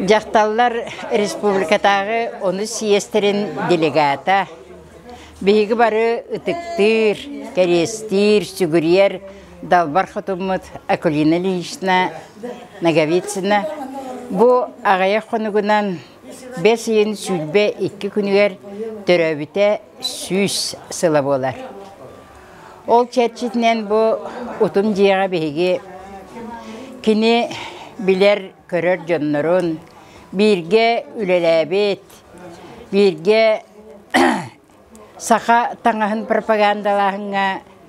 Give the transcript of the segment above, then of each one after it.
Дьахталлар республикатааҕы онус съезтэрин делегата, биһиги бары ытыктыыр, кэриэстиир, сүгүрүйэр далбар хотуммут Акулина Ильинична Ноговицына бу аҕыйах хонугунан бэс ыйын 22 күнүгэр төрөөбүтэ 100 сыла буолар. Ол чэрчитинэн бу утум дьиэҕэ биһиги кини билэр, көрөр дьоннорун, бииргэ үлэлээбит, бииргэ саха таҥаһын пропагандалааһыҥҥа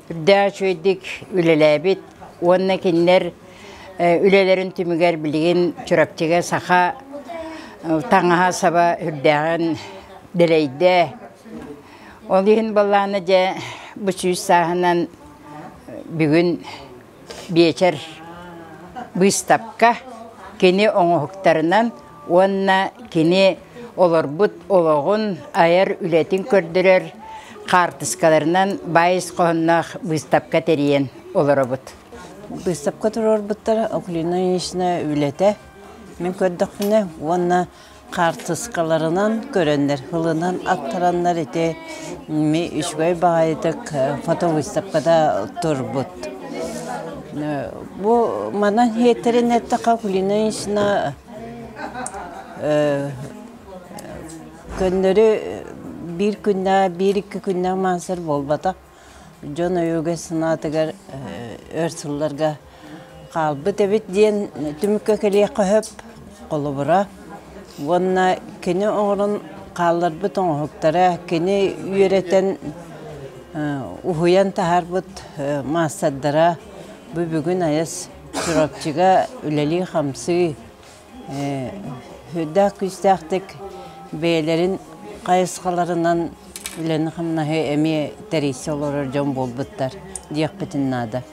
үрдээх үчүгэйдик үлэлээбит уонна кинилэр үлэлэрин түмүгэр билигин Чурапчыга саха таҥаһа-саба үрдээҕин дэлэйдэ. Ол иһин былаана дьэ бу 100 сааһынан бүгүн биэчэр быыстапка кини оҥоһуктарынан уонна кини олорбут олоҕун, айар үлэтин көрдөрөр хаартыскаларынан баай ис хоһоонноох быыстапка тэрийэн олоробут. Быыстапка туруорбуттар Акулина Ильинична үлэтэ мин көрдөхпүнэ уонна хаартыскаларынан көрөннөр, ылынан аттараннар ити үчүгэй баҕайытык фотовыставкада турбут. Бу манан иһиэттэрин эттэххэ Акулина Ильинична көннөрү биир күннээх, биир-икки күннээх маастар буолбатах. Дьон өйүгэр санаатыгар өр сылларга хаалбыт эбит диэн түмүккэ кэлиэххэ сөп. Холобура, уонна кини оҥорон хаалларбыт оҥоһуктара, кини үөрэтэн, уһуйан таһаарбыт маастардара бу бүгүн айас Чурапчыга үлэлии-хамсыы Сүрдээх күүстээхтик бэйэлэрин хайысхаларынан үлэни-хамнаһы эмиэ тэрийсэ олорор дьон буолбуттар диэхпитин наада.